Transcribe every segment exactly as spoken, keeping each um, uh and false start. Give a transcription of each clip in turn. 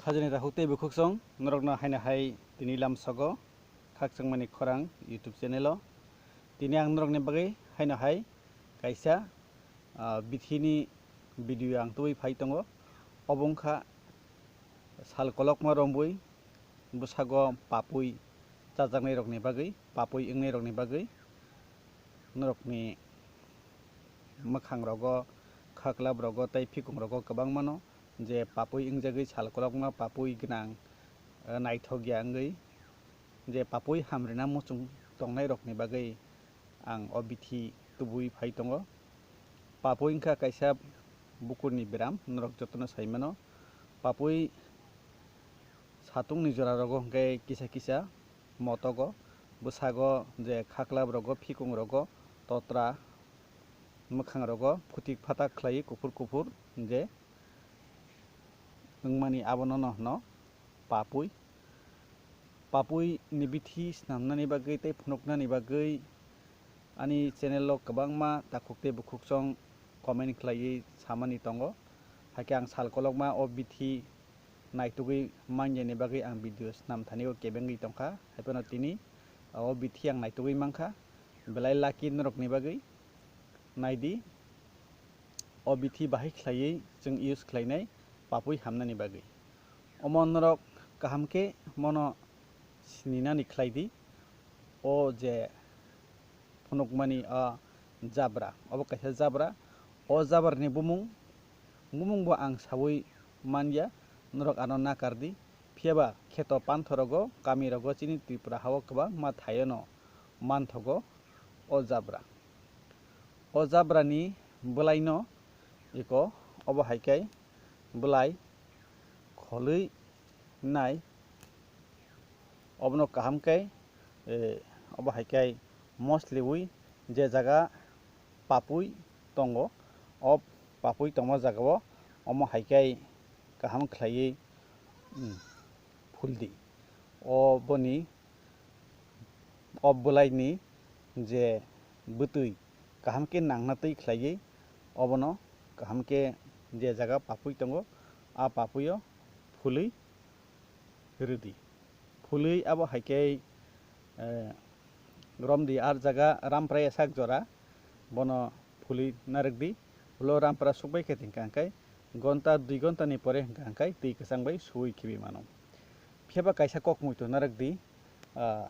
Khajani takhuk tei bukhuksong norokno haino hai tini lamsogo khakchangmani khorang YouTube channel o. Tini ang norokni bagwi haino hai kaisa, ah, bithini video ang tubui phai tongo. Obo wngkha sal kolokma rombui bwsago papui chajaknai rokni bagwi, papui wngnai rokni bagwi norokni mwkhang rogo, khaklap rogo tei phikung rogo kwbangmano je papui wngjagwi sal kolokma papui gwnang, eh, naithok ya wngwi je papui hamrina muchung tongnai rokni bagwi ang o bithi tubui phai tongo. Papui wngkha kaisa bukurni beram, norok jotono sai mano. Papui satungni jora rogo hwnkhe kisa kisa motogo, bwsago je khaklap rogo, phikung rogo, totra, mwkhang rogo phutik phatak khlaiwi kuphur kuphur je wngmani abono no hwno papui. Papui ni bithi snamnani bagwi tei phunuknani bagwi ani channel o kwbangma takhuk tei bukhuksong comment khlaiwi samani tongo. Hakhe ang sal kolokma o bithi naitugwi manjani bagwi ang video snam thani o kebengwi tongkha. Haiphano tini o bithi ang naitugwi mankha. Belai lucky norokni bagwi. Naidi, o bithi bahai khlaiwi chwng use khlainai papui hamnani bagwi. Omo norok kaham khe mono sininani khlai di. O je phunukmani o jabra, obo kaisa jabra. O jabrani bumung, bumung bo ang saui manya, norok ano nakar di. Phiyaba kheto panthorogo, kamirogo chini Tripura hao kwbangma thaiono manthogo o jabra. O jabrani bwlaino iko obo hai khe bwlai kholwi nai. Obono kaham khe, eh, obo hai khe mosliwi je jaga papui tongo, o papui tongma jagao omo hai khe kaham khlaiwi, mm, phuldi. Oboni, o bwlaini je bwtwi kaham khe nangna twi khlaiwi, obono kaham khe je jaga papui tongo, a papuio phulwi rwdi. Phulwi abo hai khe, eh, romdi, ar jaga ramprai sak jora, bono phulwi narwkdi. Ulo rampra sukbai khe hwnkha hwnkhe gonta dui gonta ni pore hwnkha hwnkhe twi kwchang bai suwi khibi mano. Phiyaba kaisa kok muitu narwkdi, ah,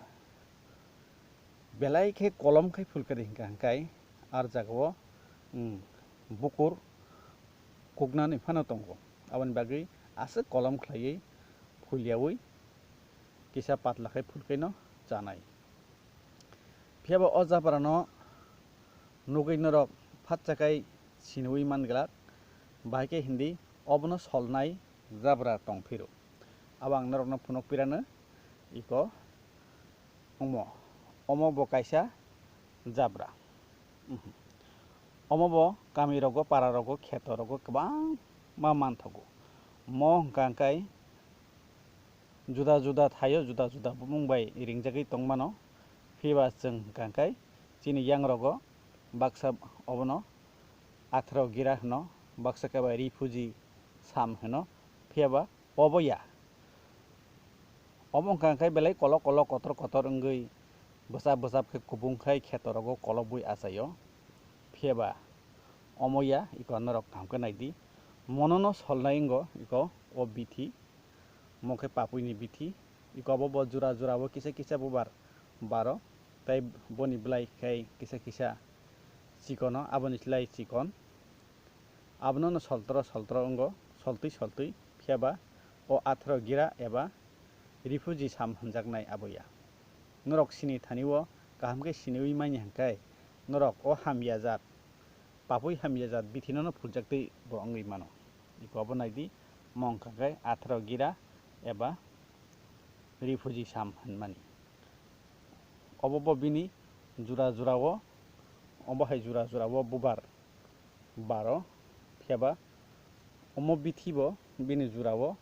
belai khe kolom khai phulkadi hwnkha hwnkhe ar jagao, mm, bukur kuknani phano tongo. Aboni bagwi aswk kolom khlaiwi phulyaui kisa patla khai phulkaino chanai. Phiyaba o jabrano nugwi norok phatchakai siniui manglak, bahai khe hindi obono solnai jabra tongphiro. Abo ang norokno phunuk pirano iko omo, omo bo kaisa jabra. Mhm. Omo bo kamirogo, pararogo, khetorogo kwbangma manthogo. Mo hwnkha hwnkhe juda juda thaio juda juda bumung bai ringjagwi tongmano. Phiyaba chwng hwnkha hwnkhe chini yangrogo baksa obono athero gira hwno, baksa khe bai rifuji sam hwno. Phiyaba obo ya. Obo wngkha hwnkhe belai kolok kolok kotor kotor wngwi bwchap bwchap khe kubung khai khetorogo kolobwi achaio. Phiyaba omo ya, iko norok kaham khe naidi. Monono solnai wngo iko o bithi. Omo khe papuini bithi. Iko bo, bo jura jura o kisa kisa bubar baro. Tei boni bwlai khai kisa kisa chikono, aboni slai chikon. Abono no soltro soltro wngo, soltwi soltwi, phiyaba o athero gira eba rifuji sam hwnjaknai abo ya. Norok sini thani o kaham khe siniui manya hwnkhe norok o hamya jat, papui hamya jat bithino no phuljaktwi bo wngwi mano. Iko abo naidi, mo wngkha khe athero gira eba rifuji sam hwnmani. Obo bo bini jura jura o, obo hai jura jura o bubar baro, phiyaba omo bithi bo bini jura o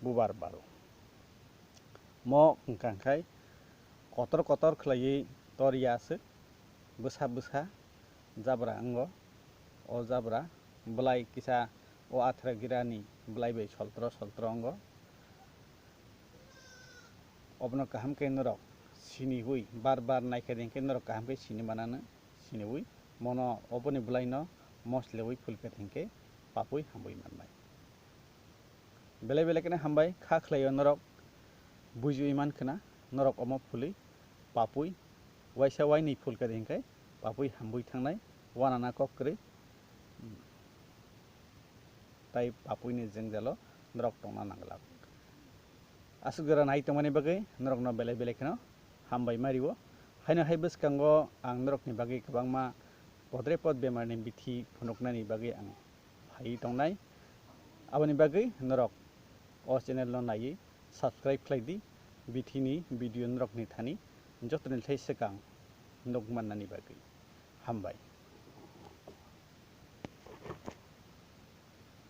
bubar baro. Mo wngkha khai kotor kotor khlaiwi tor ya aswk, bwsa bwsa jabra wngo. O jabra bwlai kisa o athero girani bwlai bai soltro soltro wngo. Obono kaham khe norok siniwi bar bar naikha di hwnkhe norok kaham khe sini manano, siniwi mono oboni bwlaino moslewi phulkha di hwnkhe papui hamwi mannai. Belai belai kheno hambai kha khlaio norok bujiwi mankhwna norok omo phulwi papui waisa wainwi phulkha di hwnkhe papui hamwi thangnai wanana kok kwrwi. Tai papuini jengjalo norok tongna nanglak. Aswk jora nai tongmani bagwi norokno belai belai kheno hambai ma rio. Haino hai bwskango ang norokni bagwi kwbangma podre pod bemarni bithi phunuknani bagwi ang phaiwi tongnai. Aboni bagwi norok o channel no naiwi subscribe khlai di, bithini video norokni thani jotoni thai swkang nuk mannani bagwi. Hambai.